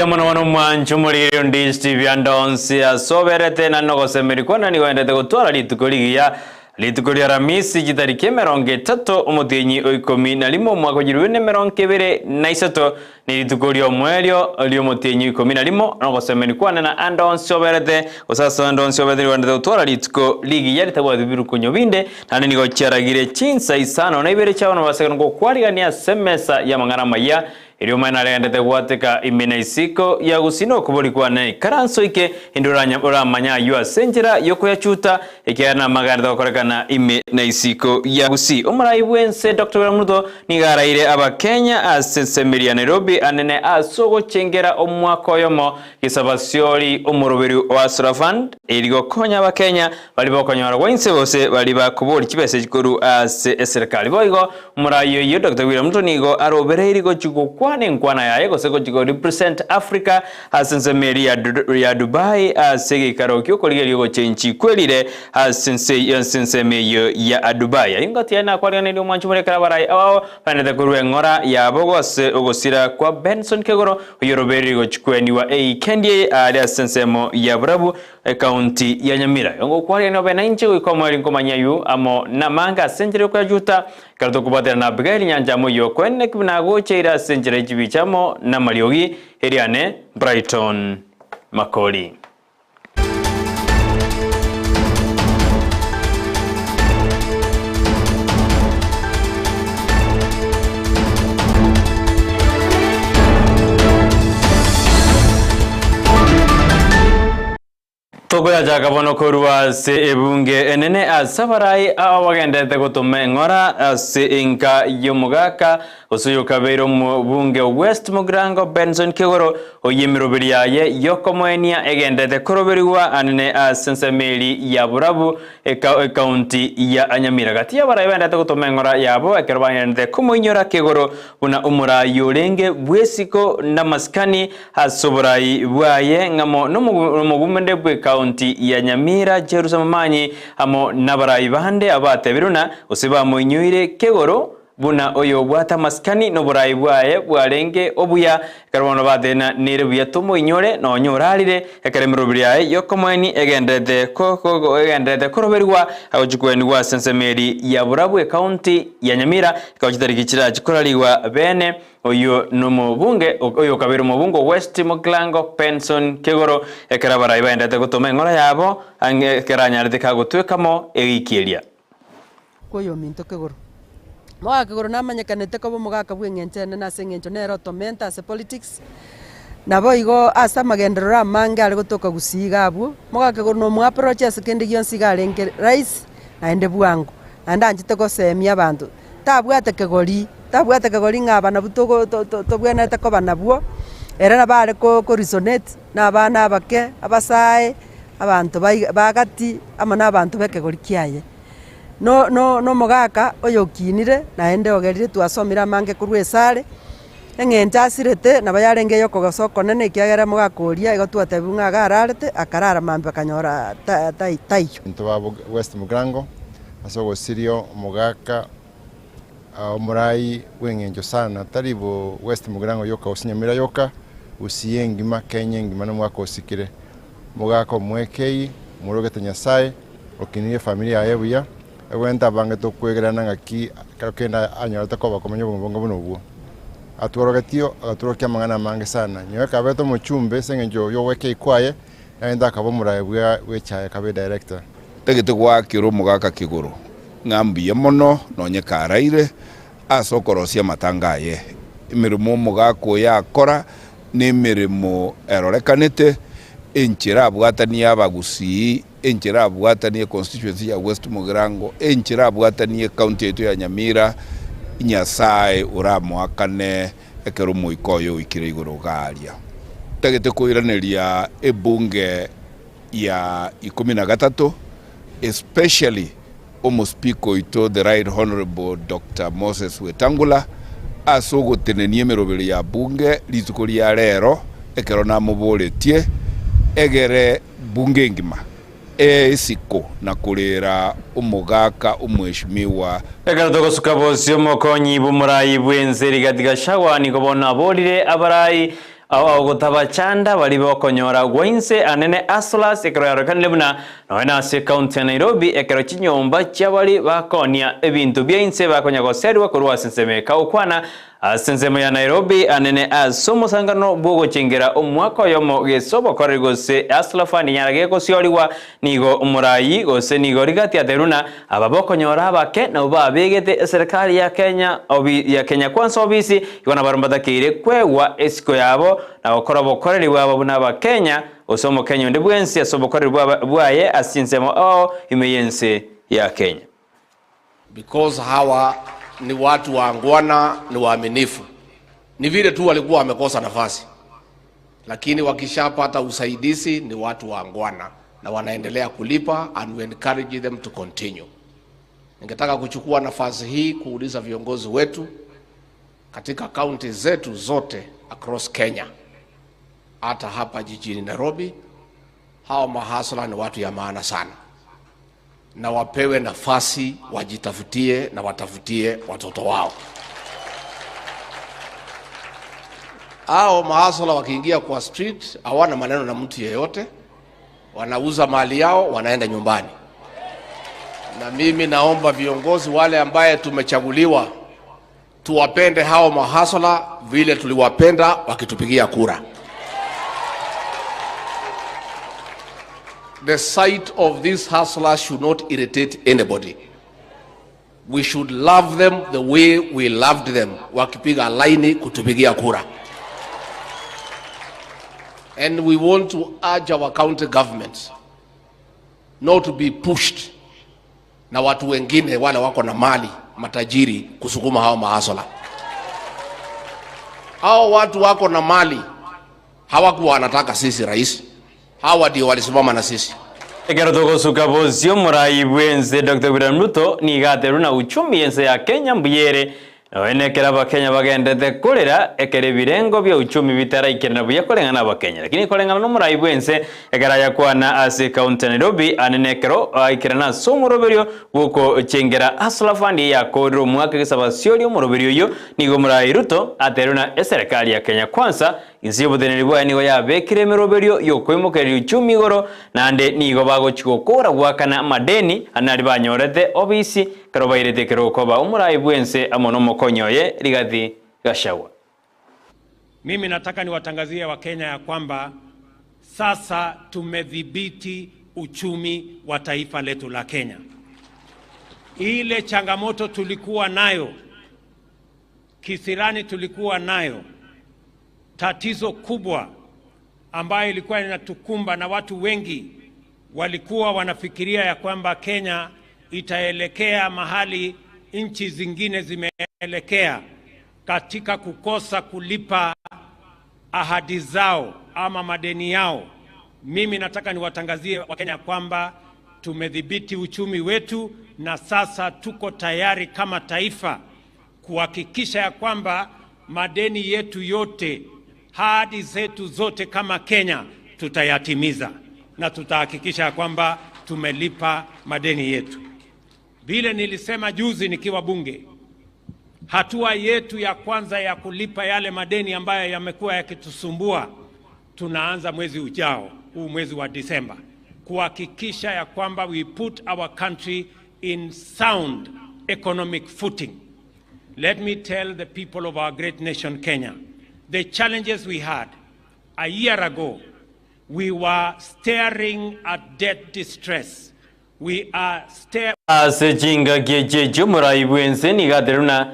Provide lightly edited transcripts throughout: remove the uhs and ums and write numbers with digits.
Mono mono mwanche omorigereria onde Steve ande onsi ase oberete na nogosemeria kwane nigo endete gotwara rituko rigiya rituko ria Aramisi chitariki emerongo etato omotienyi o ikomi na rimo omwaka o chilifu emerongo ebere na isato ne rituko ri'omoerio ri'omotienyi o ikomi na rimo nogosemeria kwane na ande onsi oberete gose ase ande onsi oberete nigo endete gotwara rituko rigiya ritabwati birukunyo binde naende nigo chiaragire chinsa isano na ibere chiabana basegene gokwarigania ase emesa y'amang'ana amaya Erio Omonene aregendete gwateka ime na isiko ya gusii nokobori kwane, Ikaransa oike, inde oramanye ayio ase enchera y'okoyachuta, ekiagera namagenderete gokorekana ime na isiko ya gusii. Omorai bw'ense Doctor William Ruto nigo araire Abakenya ase ensemeri ya Nairobi anene ase ogochengera omwaka oyomo Gisabasiori omoroberi o Hustler Fund eri gokonya Abakenya baria bokonyora gwa inse gose baria bakoboria chibesa chikorwa ase eserekari. Boigo Omorai oyio Doctor William Ruto nigo arobereiri gochia gokwana enkwana yaye gose gochia go represent Africa ase ensemo eria ya Dubai ase egeikaro giokorigereria ogochenchi kwerire ase ense ensemo eyio ya Dubai. Ayio ngati yaye nakwariganirie omwanchi more ekero abarai abao baendete korwa eng'ora yabo gose ogosira kwa Benson Kegoro oyio orobereiri gochia kwenigwa eikendi eye aaria ase ensemo ya Borabu Ekaunti ya Nyamira. Ngokwarigania obe nainche goika omoerio nkomanya ayio amo namange ase enchera y'okoyachuta, ekero tokobwatera na Abigaili nyancha amo oyio okoeneki buna agocheire ase enchera ye chibicha amo namariogi, eriane Brighton Makori. Tokoyachaka bono korwa ase ebunge enene ase abarai aba bagenderete gotoma eng'ora ase enka y'omogaka gose oyokabeire omobunge o West Mugirango Benson Kegoro oyio emeroberi yaye y'okomoenia egenderete koroberigwa anene ase ensemo eri ya Borabu ekaunti ya Nyamira. Gati y'abarai bagenderete gotoma eng'ora yabo ekero bagenderete komoinyora Kegoro buna omorai orenge bw'esiko namasikani Ase oborai bwaye ng'amo nomogumende bw'ekaunti ya Nyamira Jerusa Momanyi amo nabarai bande abatebirwe na gose bamoinyoire kegoro buna oyo obwate amasikani noborai bwaye bwarenge obuya ekero bono batebire nere buya tomoinyore nonya orarire ekero emeroberi yaye yokomoeni egenderete egenderete koroberigwa agochia koenigwa ase ensemo eri ya Borabu ekaunti ya Nyamira ekero chitariki chirachi korarigwa bene Oyio nomobunge oyokabeire omobunge o West Mugrango Benson Kegoro ekero abarai baendete gotoma eng'ora yabo ang'e ekero anyarete kagotweka mo ewiki eria. Kw'oyominto Kegoro. Omogaka Kegoro namanyekanete koba omogaka bw'eng'encho enene ase eng'encho nere otomenta ase politics, naboigo ase amagenderero amange are gotoka gusii iga abwo, omogaka Kegoro nomoapproach ase kende gionsi iga arenge rahisi naende bwango, naende anchete gosemia abanto. Tabwate kegori, tabwate kegori ng'a aba nabwo togo to- to tobwenerete koba nabwo, ere nabo are ko koresonate na abana abake, abasae, abanto bai ba gati, amo na abanto ba ekegori kiaye. No no na omogaka oyokinire, naende ogerire twasomire amange korwa esare, eng'encho asirete nabo yarenge ya okogosa okonene ekiagera omogaka oria igo twatebiwu ng'a iga ararete, akarara mambia akanyora ta tai taiyo. Intwe ba West Mugirango Ase ogosiria omogaka omorai bw'eng'encho sana, tari bo West Mugirango yoka gose Nyamira yoka, Gusii engima, Kenya engima nomogaka osikire. Omogaka omwekei, omorogete Nyasaye, okinirie efamiri yaye buya, egwente abange tokwegerana ng'aki ekero kende anyorete koba komenya obogima bonga buna obwo. Atworogetie agatworokia amang'ana amange sana, nyowe kabete omochumbe ase eng'encho y'ogwekei kwaye, naende akaba omorai bw'echaye akaba edirector. Ntagete goakera omogaka kegoro ng'a mbuya mono nonye karaire ase okorosia amatanga aye. Emeremo omogaka oyo akora nemeremo erorekanete, enchera abwatanie abagusii, enchera abwatanie econstituency ya West Mugirango, enchera abwatanie ecounty yaito ya Nyamira, Nyasae oramoakane ekero omoika oye oikire igoro iga aria. Ntagete koiraneria ebunge ya ikomi na gatato especially omospeaker oito the right honourable Doctor Moses Wetangula ase ogotenenia emeroberi ya bunge rituko ria rero ekero namoboretie egere bunge engima ee isiko na korera omogaka omweshimiwa Ekero togosuka bosio omokonyi bw'omorai bw'ense Rigathi Gachagua nigo bono aborire abarai. Ao agotabachanda baria bokonyora gwa inse anene Hustlers ekero yarorekanire buna nonya nase ekaunti ya Nairobi ekero chinyomba chia baria bakoonia ebinto bia inse bakonya goserigwa korwa ase ensemo ekagokwana ase ensemo ya Nairobi anene ase omosangano bwogochengera omwaka oyomo gese obokoreri gose Hustler Fund nyara gegosiorigwa Nigo omoraai gose nigo rigati aterwe na aba bokonyora abake nabwo babegete eserekari ya Kenya obi ya Kenya Kwanza obisi igo nabarobwo mbatakeire kwegwa esiko yabo na gokora obokoreri bwabo buna abakenya gose omokenya onde bwensi ase obokoreri bwaba bwaye ase chinsemo ao ime y'ense ya Kenya. Because hawa ni watu waangwana, ni waaminifu. Ni vile tu walikuwa wamekosa nafasi, lakini wakishapata usaidizi ni watu waangwana na wanaendelea kulipa and we encourage them to continue. Ningetaka kuchukua nafasi hii kuuliza viongozi wetu katika kaunti zetu zote across Kenya, hata hapa jijini Nairobi, hawa mahasla ni watu ya maana sana, na wapewe nafasi wajitafutie na watafutie watoto wao. Hao mahasla wakiingia kwa street hawana maneno na mtu yeyote, wanauza mali yao, wanaenda nyumbani. Na mimi naomba viongozi wale ambaye tumechaguliwa tuwapende hao mahasla vile tuliwapenda wakitupigia kura. The sight of these hustlers should not irritate anybody. We should love them the way we loved them wakipiga laini kutupigia kura. And we want to urge our county governments not to be pushed na watu wengine wale wako na mali matajiri kusukuma hao mahasola. Hao watu wako na mali hawakuwa wanataka sisi rais, hawa ndio walisimama na sisi. Ekero togosuka bosio omorai bwense Dr. William Ruto nigo aterwe na uchumi yense ya Kenya mbuya ere nonya nekero abakenya bagendete korera ekero ebirengo bia uchumi bitaraikerana buya koreng'ana abakenya. Lakini koreng'ana na omorai bwense ekero ayakwana ase ekaunti ya Nairobi ane nekero aikerana ase omoroberio bwokochengera Hustler Fund eyakorire omwaka egesabasiori omoroberio oyio nigo omorai Ruto aterwe na eserekari ya Kenya Kwanza Inse y'oboteneneri bwaye nigo yabekire emeroberio y'okoimokereria uchumi igoro, naende nigo bagochia gokora goakana amadeni ande aria banyorete obisi ekero bairete ekerogo koba omorai bw'ense amo nomokonyi oye Rigathi Gachagua. Mimi nataka niwatangazie Wakenya ya kwamba sasa tumedhibiti uchumi wa taifa letu la Kenya. Ile changamoto tulikuwa nayo, kisirani tulikuwa nayo, tatizo kubwa ambayo ilikuwa inatukumba na watu wengi walikuwa wanafikiria ya kwamba Kenya itaelekea mahali nchi zingine zimeelekea katika kukosa kulipa ahadi zao ama madeni yao. Mimi nataka niwatangazie Wakenya kwamba tumedhibiti uchumi wetu na sasa tuko tayari kama taifa kuhakikisha ya kwamba madeni yetu yote, ahadi zetu zote kama Kenya tutayatimiza na tutahakikisha ya kwamba tumelipa madeni yetu. Vile nilisema juzi nikiwa bunge, hatua yetu ya kwanza ya kulipa yale madeni ambayo yamekuwa yakitusumbua tunaanza mwezi ujao, huu mwezi wa Disemba, kuhakikisha ya kwamba we put our country in sound economic footing. Let me tell the people of our great nation Kenya, the challenges we had a year ago, we were staring at debt distress. We are staring Ase chingaki echi echio omorai bw'ense nigo aterwe na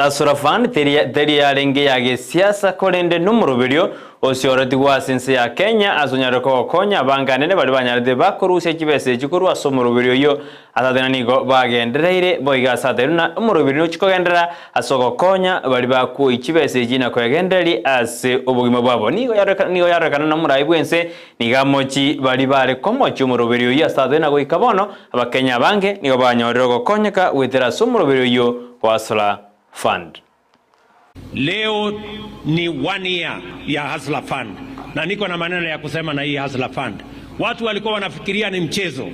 Hustler Fund teri yarenge ya gesiasa korende nomoroberio osiorotigwe ase ense ya Kenya ase onyare kogokonya abange anene baria banyarete bakorusia chibesa echi korwa ase omoroberio oyio Ase nigo bagendereire boigo ase aterwe na omoroberio nochia kogenderera ase ogokonya baria bakwoi chibesa echi na koegendereria ase obogima bwabo. Nigo nigo yarorekana nomorai bw'ense nigo amochi baria bare komochia omoroberio oyio ase aterwe na goika bono Abakenya abange nigo banyorire ogokonyeka goetera ase omoroberio oyio o Hustler Fund. Leo ni one year ya Hustler Fund na niko na maneno ya kusema na hii Hustler Fund. Watu walikuwa wanafikiria ni mchezo,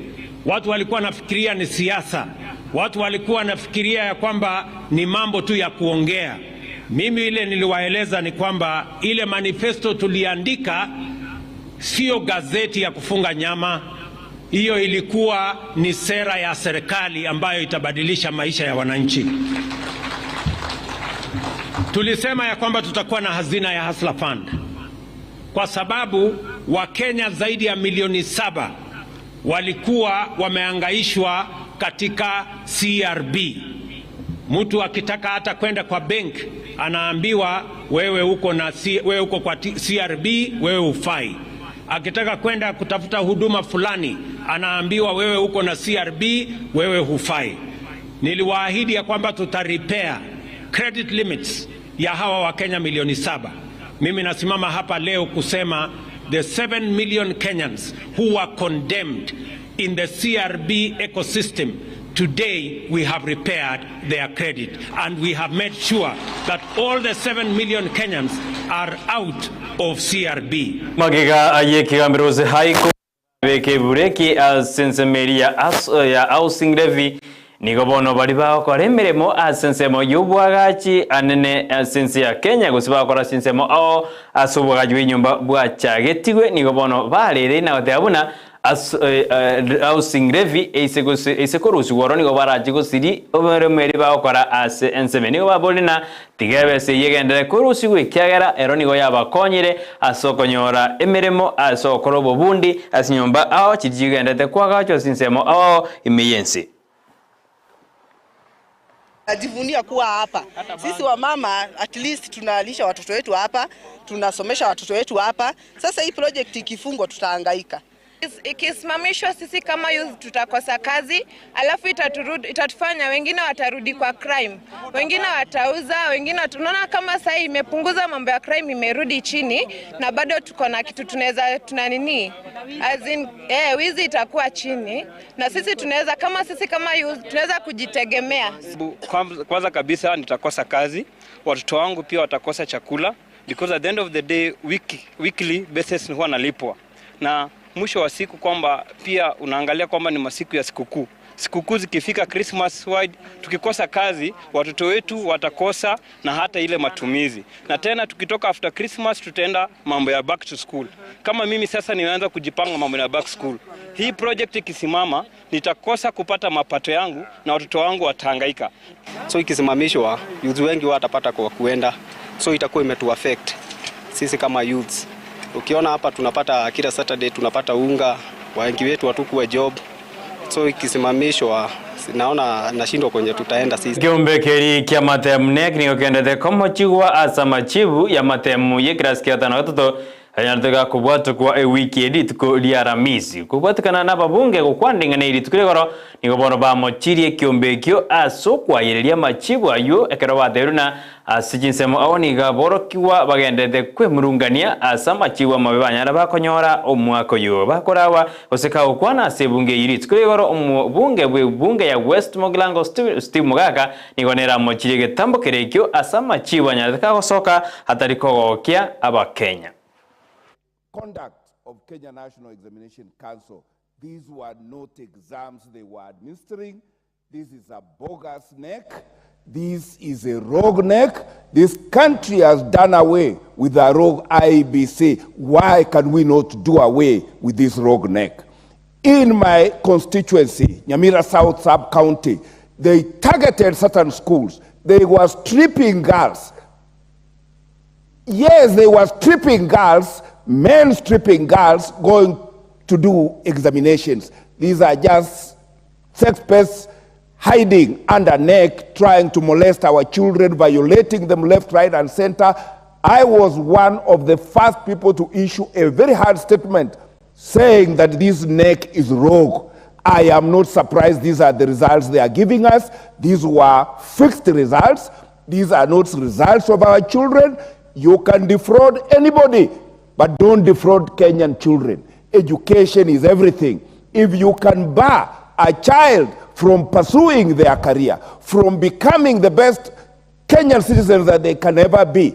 watu walikuwa wanafikiria ni siasa, watu walikuwa wanafikiria ya kwamba ni mambo tu ya kuongea. Mimi ile niliwaeleza ni kwamba ile manifesto tuliandika sio gazeti ya kufunga nyama. Hiyo ilikuwa ni sera ya serikali ambayo itabadilisha maisha ya wananchi. Tulisema ya kwamba tutakuwa na hazina ya Hustler Fund kwa sababu Wakenya zaidi ya milioni saba walikuwa wameangaishwa katika CRB. Mtu akitaka hata kwenda kwa bank anaambiwa wewe uko na C, wewe uko kwa CRB, wewe ufai. Akitaka kwenda kutafuta huduma fulani anaambiwa wewe uko na CRB, wewe hufai. Niliwaahidi ya kwamba tuta repair credit limits ya hawa Wakenya milioni saba. Mimi nasimama hapa leo kusema the 7 million Kenyans who were condemned in the CRB ecosystem Today we have repaired their credit and we have made sure that all the 7 million Kenyans are out of CRB. Magega aye ekegambero gose High Court beka ebureki ase ensemo eria ya Housing Levy nigo bono baria bagokora emeremo ase ensemo y'obwagachi anene ase ense ya Kenya gose bagokora ase ensemo ao ase obwagachi bw'enyomba bwachagetigwe nigo bono barereire na goteba buna Housing levy eise gose eise korusigwa oro nigo barache gosiria emeremo eria bagokora ase ensemo. Nigo baborire na tiga ebesa eyio egenderere korusigwa ekiagera ero nigo yabakonyire ase okonyora emeremo ase ogokora obobundi ase nyomba ao chiria chigendererete koagachwa ase ensemo ao ime y'ense. Najivunia kuwa hapa. Sisi wamama at least tunalisha watoto wetu hapa, tunasomesha watoto wetu hapa. Sasa hii project ikifungwa tutahangaika. Ikisimamishwa sisi kama youth tutakosa kazi, alafu itaturudi, itatufanya wengine watarudi kwa crime, wengine watauza, wengine tunaona kama sasa imepunguza mambo ya crime imerudi chini, na bado tuko na kitu tunaweza tuna nini as in, eh, wizi itakuwa chini na sisi tunaweza kama sisi kama youth tunaweza kujitegemea. Kwanza kabisa nitakosa kazi, watoto wangu pia watakosa chakula because at the end of the day week, weekly basis huwa nalipwa na mwisho wa siku kwamba pia unaangalia kwamba ni masiku ya sikukuu. Sikukuu zikifika Christmas wide, tukikosa kazi watoto wetu watakosa na hata ile matumizi. Na tena tukitoka after Christmas tutaenda mambo ya back to school. Kama mimi sasa nimeanza kujipanga mambo ya back school. Hii project ikisimama nitakosa kupata mapato yangu na watoto wangu watahangaika. So ikisimamishwa youth wengi watapata kwa kuenda, so itakuwa imetu affect sisi kama youths. Ukiona hapa tunapata kila Saturday tunapata unga, wengi wetu hatukuwa job, so ikisimamishwa naona nashindwa kwenye tutaenda sisi. Ekeombe keria kia amatemu NEC nigo kendete komochigwa ase amachibu y'amatemu y'ekerasi kia gatano na gatato anyarete gakobwatokwa ewiki eye rituko ria Aramisi. Kobwatekana nababunge gokwanding'ana erituko rigoro nigo bono bamochirie ekeombe ekio ase okwayereria amachibu ayio ekero bateirwe na Ase chinsemo agwo nigo aborokigwa bagenderete kwemurungania ase amachibu amabe banyare bakonyora omwaka oyio bakoragwa, gose kagokwana ase ebunge eyio rituko ria igoro omobunge bw'ebunge ya West Mugirango Steve Mogaka nigo nere amochirie egetambo keria ekio ase amachibu anyarete kagosoka atari kogokia abakenya. Conduct of Kenya National Examination Council. These were not exams they were administering. This is a bogus neck. This is a rogue neck. This country has done away with the rogue IEBC. Why can we not do away with this rogue neck? In my constituency, Nyamira South Sub-County, they targeted certain schools. They were stripping girls. Yes, they were stripping girls, men stripping girls going to do examinations. These are just sex pests hiding under neck, trying to molest our children, violating them left, right, and center. I was one of the first people to issue a very hard statement saying that this neck is rogue. I am not surprised these are the results they are giving us. These were fixed results. These are not results of our children. You can defraud anybody, but don't defraud Kenyan children. Education is everything. If you can bar a child from pursuing their career, from becoming the best Kenyan citizens that they can ever be,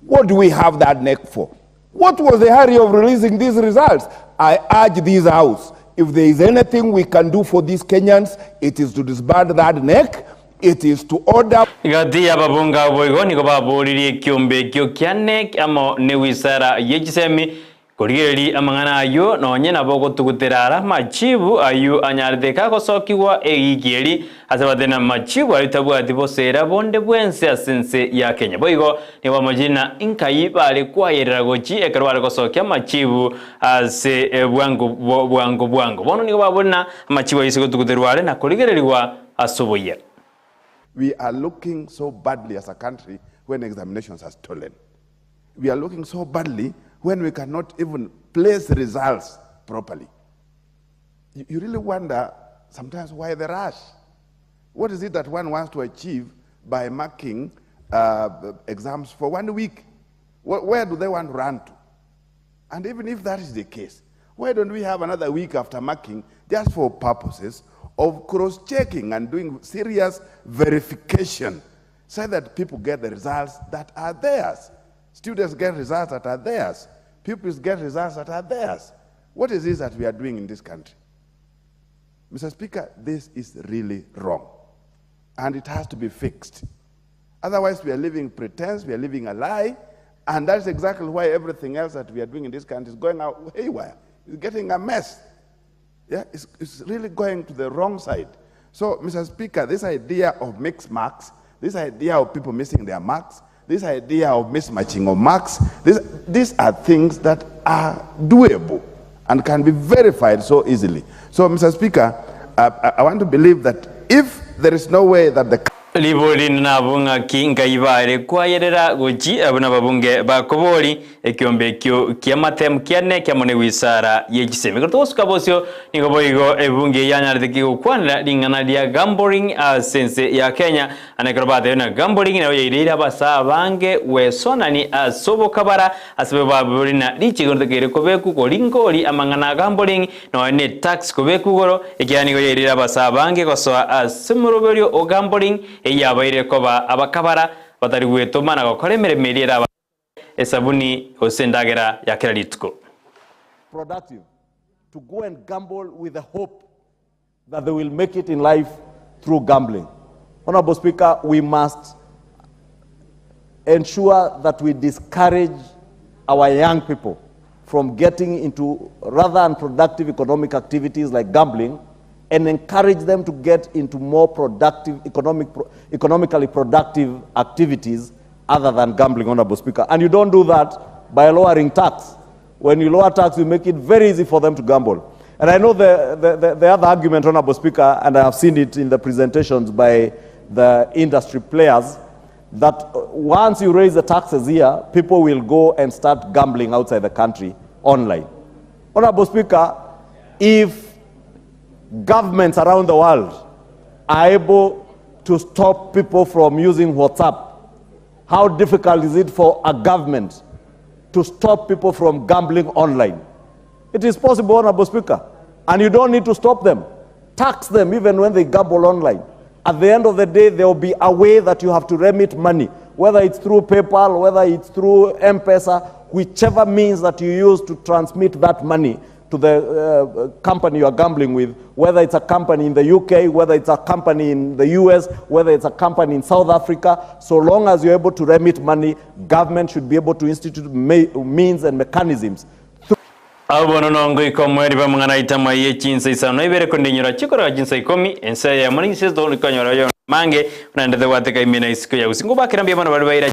what do we have that neck for? What was the hurry of releasing these results? I urge this house, if there is anything we can do for these Kenyans, it is to disband that neck. It is to order. Gati y'ababunge abwo boigo nigo baboririe ekiombe ekio kia NEC amo newisara ye chisemi Korigereria amang'ana ayio, nonye nabo ogotugutera ara amachibu ayio anyarete kagosokigwa egiiki eri, ase batari namachibu ayio tabwati boseera bonde bwensi ase ense ya Kenya. Boigo nigo bamachire na inkai bare kwayerera gochi ekero bare gosokia amachibu ase bwango bwango bwango. Bono nigo babori na amachibu ayio ase gotuguterwa are na korigererigwa ase oboyia. We are looking so badly as a country when examinations are stolen. We are looking so badly when we cannot even place results properly. You, you really wonder sometimes why the rush. What is it that one wants to achieve by marking uh, exams for one week? Where, where do they want to run to? And even if that is the case, why don't we have another week after marking just for purposes of cross checking and doing serious verification so that people get the results that are theirs? Students get results that are theirs. Pupils get results that are theirs. What is this that we are doing in this country? Mr. Speaker, this is really wrong. And it has to be fixed. Otherwise, we are living pretense, we are living a lie, and that's exactly why everything else that we are doing in this country is going out haywire. It's getting a mess. Yeah, it's, it's really going to the wrong side. So, Mr. Speaker, this idea of mixed marks, this idea of people missing their marks, this idea of mismatching of marks, this, these are things that are doable and can be verified so easily. So, Mr. Speaker, I, I want to believe that if there is no way that the Ribori nabwo ng'aki ngai bare kwayerera gochi abwo nababunge bakobori ekiombe ekio ki'amatemu kiane kiamo negwisara ye chisemi. Ekero togosuka bosio nigo boigo ebunge eye yanyarete ki gokwanera ring'ana ria gambling ase ense ya Kenya Ande ekero batebirie ng'a gambling nabo yaireire abasaa abange gwesonani ase obokabara ase babe babori na richiiko ritakeire kobekwa koringori amang'ana a gambling nonya ne tax kobekwa igoro ekiagera nigo yaireire abasaa abange gosoa ase omoroberio o gambling eyio yabairire koba abakabara batari gwetoma na gokora emeremo eria erabae esabuni gose endagera ya kera rituko. productive to go and gamble with the hope that they will make it in life through gambling. Honorable Speaker, we must ensure that we discourage our young people from getting into rather unproductive economic activities like gambling and encourage them to get into more productive, economic, economically productive activities other than gambling, Honorable Speaker. And you don't do that by lowering tax. When you lower tax, you make it very easy for them to gamble. And I know the, the, the, the other argument, Honorable Speaker, and I have seen it in the presentations by the industry players, that once you raise the taxes here, people will go and start gambling outside the country online. Honorable Speaker, if governments around the world are able to stop people from using WhatsApp, how difficult is it for a government to stop people from gambling online? It is possible, Honorable Speaker, and you don't need to stop them. Tax them even when they gamble online. At the end of the day, there will be a way that you have to remit money, whether it's through PayPal, whether it's through M-Pesa, whichever means that you use to transmit that money to the uh, company you are gambling with, whether it's a company in the UK, whether it's a company in the US, whether it's a company in South Africa, so long as you're able to remit money, government should be able to institute means and mechanisms Abwo bono nongoika omoerio bw'amang'ana aito amaya ye chinsa isano na ibere kondinyora chikoroga chinsa ikomi, ensa eyemo na inse tokonyora oyonde amange, buna naende tobwate ime na isiko ya gusii. Ngobakera mbuya mono baria baira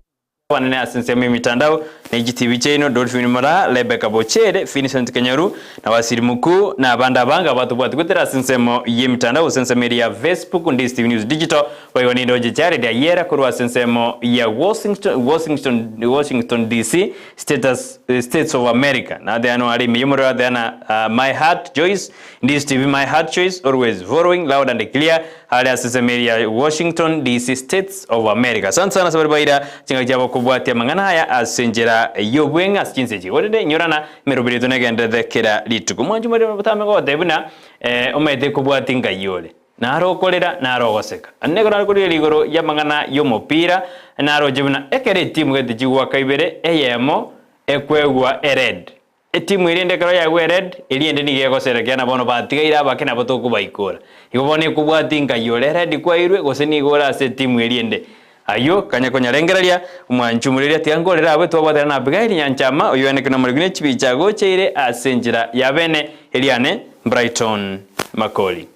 abanene ase ensemo y'emitandao ne chitibi chiaino, Dolphin Moraa, Rebecca Bochere, Vincent Kenyaru, na Wasiri Mukuu, na abande abange abatobwati goetera ase ensemo y'emitandao gose ensemo eria ya Facebook, Ndisi TV News Digital, Boigo nindoche Jared Ayera korwa ase ensemo ya Washington, Washington, Washington DC, Status, States of America. Nateana are ime y'omorero ateana uh, My Heart Joyce, Ndisi TV My Heart Choice, always following loud and clear, are ase ensemo eria ya Washington DC, States of America. Asante sana ase baria baira chingaki chiabo kobwatia amang'ana aya ase enchera y'obweng'e ase chinse echi. Korende inyorana emeroberi yaito negenderete kera rituko. Mwanche more botambe gotebia buna eh, omanyete kobwatia ngai ore. Naro okorera, naro ogoseka. Naende ekero nare korigereria igoro y'amang'ana y'omopira, naroche buna ekero etimu gete chigwaka ibere, eyemo ekwegwa ered, Etimu eria ende ekero yaigwa ered, eria ende nigo egoserekea na bono batigaire abake nabo tokobaikora. Igo bono ekobwatia nkai ore red kwairwe gose nigo ore ase etimu eria ende. Ayio kanya konyarengereria, omwanchi omoreria tiga nkorere abwe twabwatana na Abigaili nyanchama, oyio oeneke nomorwegi ne chibicha agocheire ase enchera ya bene, eriane Brighton Makori.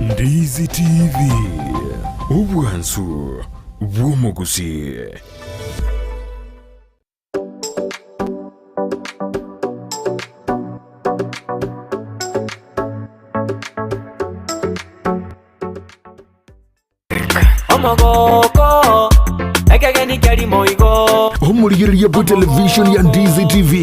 Ndizi TV, obwansu bw'omogusii. Omogoko, ekegeni keri moigo. Omorigereria bwe television ya Ndizi TV,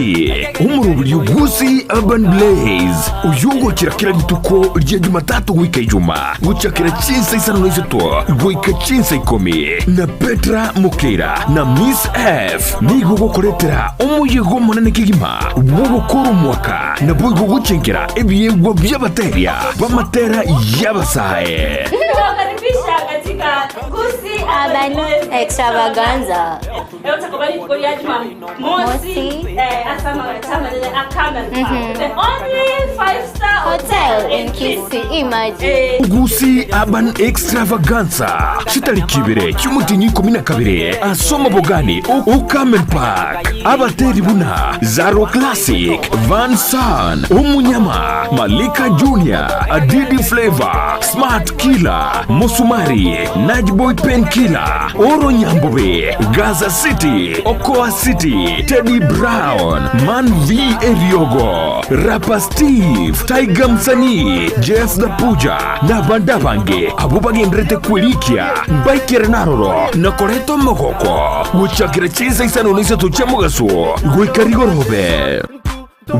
omoroberio bw'Gusii Urban Blaze, oyio ogochera kera rituko ria Jumatatu goika Ijuma, gochakera chinsa isano na isato goika chinsa ikomi, na Petra Mokeira na Miss F nigo ogokoretera omoyega omonene kegima bw'ogokora omwaka naboigo gochenkera ebiegwa bi'abateria b'amatera y'abasae. Tunawakaribisha katika Gusii Urban Extravaganza. Leo tutakuwa rituko rya Jumamosi eh, asa amanene a Camel Park. The only five-star Hotel in Kisii, imagine. Gusii Urban Extravaganza chitariki ibere chi'omotienyi ikomi na kabere ase omobogani o Carmen Park. Abateri buna Zaro Classic, Van San, Omunyama, Malika Junior, Adidi Flavor, Smart Killer, Musumari, Najboy Pen Killer, Oro Nyambobe, Gaza City, Okoa City, Teddy Brown, Man V Eriogo, Rapper Steve, Tiger Msanii, Jeff the Puja, na abande abange abwo bagenderete kwerikia mbaikere naroro na koreta omogoko gochakera chinsa isano na isato chia mogaso goika rigorobe.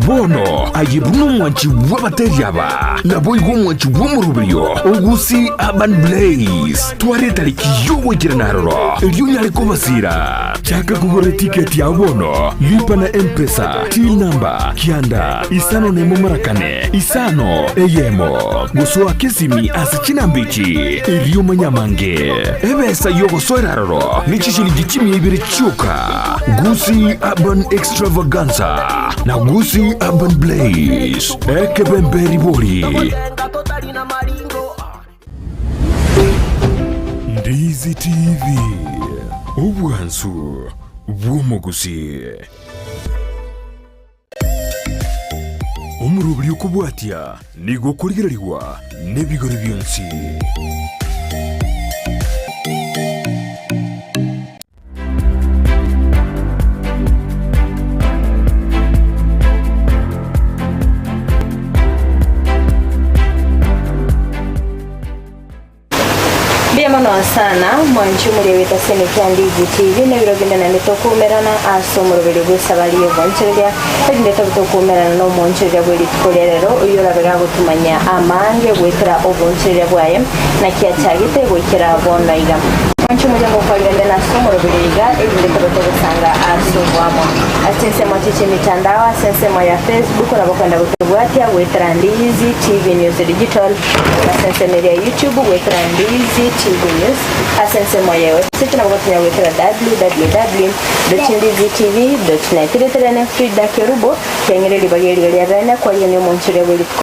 Bono aye buna omwanchi bw'abateri aba, naboigo omwanchi bw'omoroberio o Gusii Urban Blaze, twara etariki y'ogoikerana aroro, erio onyare kobasira. Chaka kogora etiketi yao bono, lipa na M-Pesa, till number, kianda, isano nemo mara kane, isano, eyemo. Gosoa kesimi ase chinamba echi, erio omanye amange. Ebesa y'ogosoera aroro ne chishilingi chimia ibere chioka. Gusii Urban Extravaganza na Gusii Urban Blaze, ekebembe ribori. Ndizi TV, obwansu bw'omogusii. Omoroberi okobwatia nigo okorigererigwa nebigori bionsi. Mbuya mono sana mwanchi omoria goeta ase emeki ya Ndizi TV na ebiro binde naende tokoumerana ase omoroberio bw'esabari y'obwanchereria erinde tobe tokoumerana na omwanchereria bwe rituko ria rero oyio orabe gagotumanya amange goetera obwanchereria bwaye naki achagete goikera bono iga. Mwanchi omoria ngokwarire nde nase omoroberio iga erinde tobe togosanga ase oboamo ase chinsemo chie chi'emitandao ase ensemo ya Facebook nabo okwenda gotobwatia goetera Ndizi TV News Digital Ase ensemo eria ya YouTube goetera Ndizi TV News. Ase ensemo ya website nabo gotonya goetera www.ndizitv.net. Rieta riane Frida Kerubo, kiang'ire ribaga eriga ria bene, kwarigania omonto oria bwe rituko.